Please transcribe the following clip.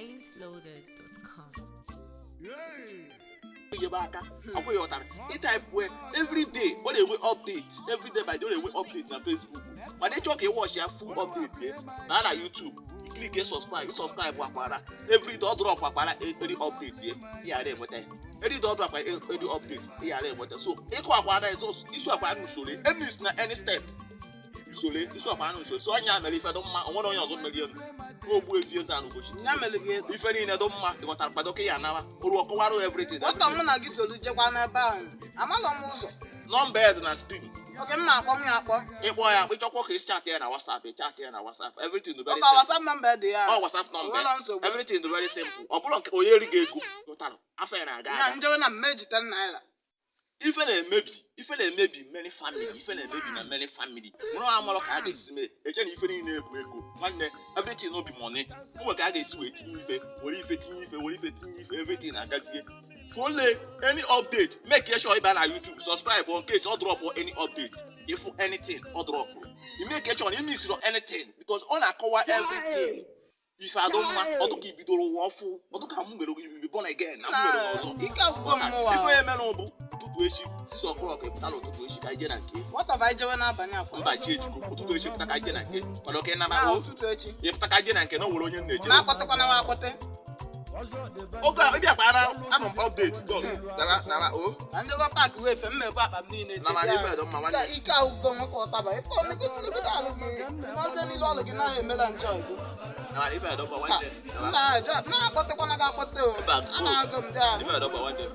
pointloaded.com. Nyebe aka ọkwa ịghọtara ịtype wee everyday ọ na-enwe update, everyday by day ọ na-enwe update na Facebook. Mana ịchọ ka ị watch ya full update ye na YouTube, click subscribe, subscribe akwara everyday ọ drop akwara any update ye ị ghara enweta ya. Everyday ọ drop any update ị ghara enweta. So ịkụ akwara isu akwara n'usoro emis na any step usoro isu akwara n'usoro. So ọnya mere ife dị mma, o nwere onye ọzọ merie elu ogbu efi eze a n'ụbọchị. Ya mere gị. Ife niile dị mma, ịghọtara? Kwado ka ya anawa oru ọkọwarụ everything. Nwata mụ na gị soro jekwa n'ebe ahụ, amalọ m ụzọ. Nọmba ya dị na screen. Oge m na-akpọ m ya akpọ. Ịkpọ ya, ịchọkwa ka ị chat ya na WhatsApp, ị chat ya na WhatsApp. Everything dị very Ọka simple. WhatsApp nọmba dị ya. Ọ WhatsApp nọmba. Onwere nsogbu. Everything dị very simple. Ọ bụrụ nke onye erighị ego ghọtara afọ ya na-aga Na aga. njewe na mmeji 10 naira. Ife na-emebi, ife na-emebi many family, ife na-emebi na many family nwere amarọ ka a ga-esi mee eche na ife niile ebu ego. Nwanne, everything no be money. O nwere ka a ga-esi wee tinye ife, were ife tinye ife, were ife tinye ife, everything na-agazie. Follow any update, make sure ị bịa na YouTube, subscribe in case ọ drop any update. If anything ọ drop, you make sure na ị missiro anything because ọ na-akọwa everything. Ife adụ mma, ọdụ ka ibidoro ụwa ọfụ, ọdụ ka m mere ibi born again na m mere ọzọ. Ike agwụgo m ụwa. Ife ya mere bụ ụtụtụ echi 6 o'clock ịpụtara, ụtụtụ echi ka anyị jee na nke. Nwata bụ anyị jewe n'abalị akwa. Mba, chi ejikọ. Ụtụtụ echi pụta ka anyị jee na nke, kwado ka ị naba. Na O ụtụtụ echi. Ịpụta ka anyị jee na nke na o nwere onye m na-eje. Na-akpọtekwana m akpọte. Oge a ịbịa kpara anọ m update dọs nara nara o. Na ndị gọ paakị wee fe m ebu akpa m niile. Na mara ife dị mma, nwanne. Ike agwụgo m ka ụtaba ife ọnụgide alụ gị n'ọzọ niile ọlụ gị naghị emela njọ gị. Na mara ife dị mma, nwanne. Nna, na-akpọtekwana gị akpọte o. Mba. A na-agụ m dị a. Ife dị mma, nwanne.